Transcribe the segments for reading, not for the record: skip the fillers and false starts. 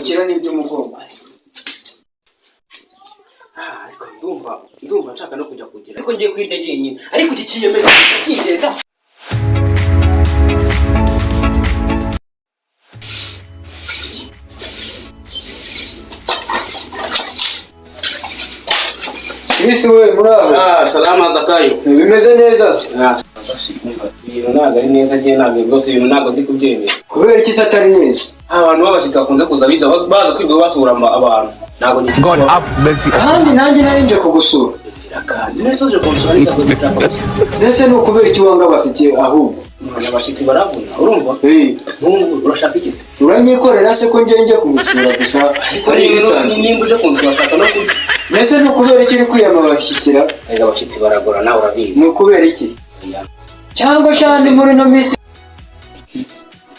Gukira n'iby'umugongo. Ah, ariko ndumva nshaka no kujya kugira, ariko ngiye kwirya jyenyine, ariko iki kiyemeje kigenda. Chris we, muraho? Ah, salama Zakayo. Bimeze neza? Ah, ibintu ntabwo ari neza, njye ntabwo rwose, ibintu ntabwo ndi kubyemera. Kubera iki se atari neza? Abantu b'abashyitsi bakunze kuza biza baza kwirirwa basura abantu, ntabwo njye. God have mercy. Kandi nanjye nari nje kugusura. Kandi nese uje kunsura neza ko Mbese ni ukubera iki wanga abashyitsi ahubwo? Mwana, abashyitsi baravuna, urumva? Ntungu urashaka iki se? Uranyikorera se ko njye njye kugusura gusa? Ariko ari ibisanzwe. Nimba uje kunsura ashaka no kurya. Mbese ni ukubera iki uri kwiyama abashyikira? Erega abashyitsi baragora, nawe urabizi. Ni ukubera iki? Cyangwa shandi muri ino minsi.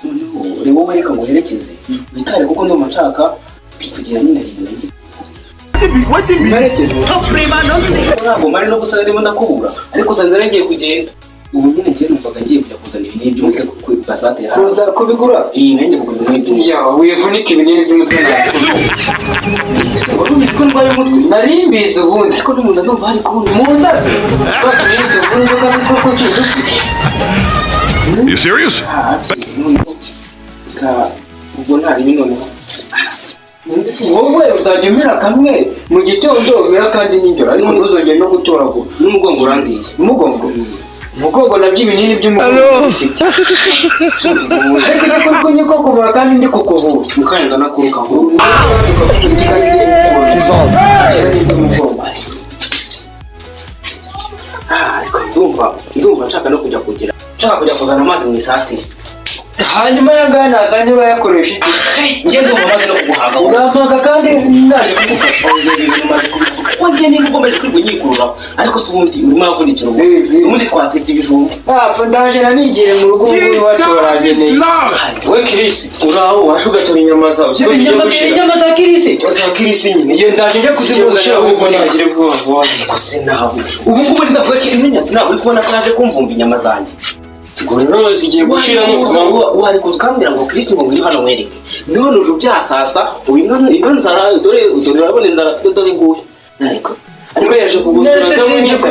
Noneho uri wowe, reka nguherekeze witare, kuko ndumva nshaka kugira nyine ibintu. Mperekeze? Ntabwo mari no gusa ndimo ndakubura, ariko usanze ngiye kugenda ubu nyine. Ngiye, numvaga ngiye kujya kuzana ibinini by'umutwe ku gasate hano. Kuza kubigura? Iyi nanjye kugura ibinini by'umutwe. Ya, wivunika ibinini by'umutwe, ntabwo. Wari ubizi ko ndwaye umutwe? Nari mbizi ubundi. Ariko n'umuntu ndumva hari kundi. Mu ndazi twa tunini tuvura inzoka z'isoko tudufi. You serious? Ubwo ntari noneho. Wowe uzajya umira kamwe mu gitondo, umira kandi nijoro, ariko ntuzongere no gutoragura. N'umugongo urandiye. Umugongo, umugongo nabyo, ibinini by'umugongo bifite, ariko icyo kuri kunyiko kuvura kandi ndi kukuvura. Mukanya ndanakuruka ngo. Umugongo. Ah, ariko ndumva nshaka no kujya kugira, nshaka kujya kuzana amazi mu isatire. Hanyuma aya ngaya nazanye urayakoresha iki? Njye ndumva amazi no kuguhaga. Urampaga kandi naje kugufasha. Ongera ibintu maze kubivuga kuko njye niba ukomeje kwirirwa unyikururaho, ariko se ubundi urimo uravunikira ubusa. Ubundi twatetse ibijumba. Apfa, ndaje nanigiye mu rugo, ubu ngubu iwacu barangeneye. We Chris, Uraho waje ugatora inyama zawe siko zigiye Inyama, gushira. inyama za Chris? Za Chris nyine. Iyo ndaje nje Zigiye kuzimuzanira. gushira ahubwo, ntagire vuba vuba. Ariko se nawe ubu ngubu ndavuga ko ibimenyetso, ntabwo uri kubona ko yaje kumvumba inyama zanjye? Ubwo rero zigiye gushira nutubangu. Wari kuza ukambwira ngo Chris, ngo ngwino hano nkwereke, none uje ubyasasa ubu ino nzara, dore dore, urabona inzara afite, dore nguyu, ariko Ariko yaje kugusura.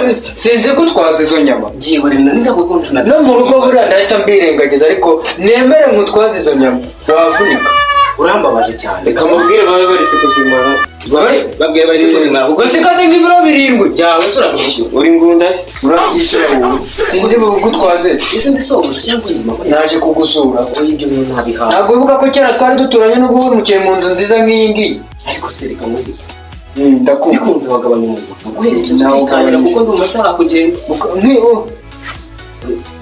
Nese sinzi ko utwaza izo nyama. Byihorere, ndavuga ko ntuna. No mu rugo buriya ndahita mbirengagiza, ariko nemere nkutwaze izo nyama, wavunika. Urambabaje cyane. Reka mubwire babe baretse kuzimara. Babwire bari kuzimara kuko Ubwo sikaze nk'ibiro 7 byawe se urabyishyura? Uri ngunda urabyishyura wowe. Sinzi bugutwaze. Ese ndisohoje cyangwa inyuma? Naje kugusura. Wowe ibyo bintu ntabihaza. Ntabwo wibuka ko kera twari duturanye, n'ubwo wimukiye mu nzu nziza nk'iyi ngiyi? Ariko se reka nkwereke. Ndakumva. Bikunze wagabanya umuntu aguherekeza Nawe ukitangira, ugabanyije. kuko ndumva nshaka kugenda,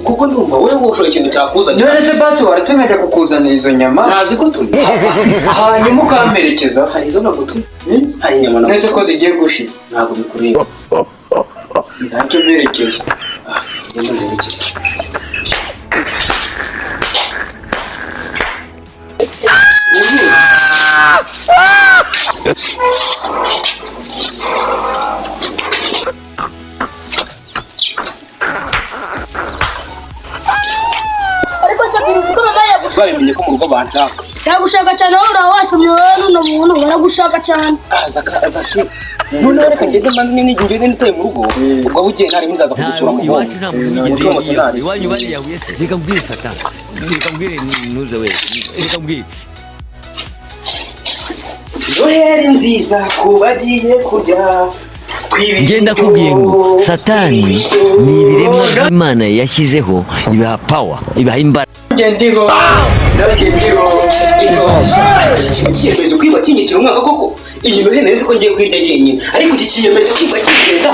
kuko ndumva wowe woshoye ikintu cyakuzanye. None se basi waretse nkajya kukuzanira izo nyama? Ntazi ko turi. Hanyuma ukamperekeza. Hari izo nagutumye, hari inyama Nese nagutumye. ko zigiye gushira? Ntabwo bikureba. Ntacyo, mperekeza. Ngenda nguherekeze. Ariko se tuzi ko mama yagushaka. Babimenye ko mu rugo banshaka. Yagushaka cyane, wowe uraho wasomye, wowe n'uno muntu baragushaka cyane. Aza aza noneho reka ngende mbanze nyine ngende nitaye mu rugo, ubwo aho ugiye ntarimo nzaza kugusura mu Iwacu nta muntu wigeze Umutungo yiyahura. sinari. Iwanyu bariyahuye se? Reka mbwire Sata, reka mbwire ntuze we, reka mbwire. Noheri nziza ku bagiye kurya. Ngenda kubwiye ngo Satani ni ibiremwa by'Imana yashyizeho, ibaha power, ibaha imbaraga. Nanjye ndiho, nanjye ndiho. Iki cyiyemeje kwiba kinyikira umwaka koko. Iyi noheri nari nzi ko ngiye kwirya jyenyine, ariko iki cyiyemeje kwiba kigenda.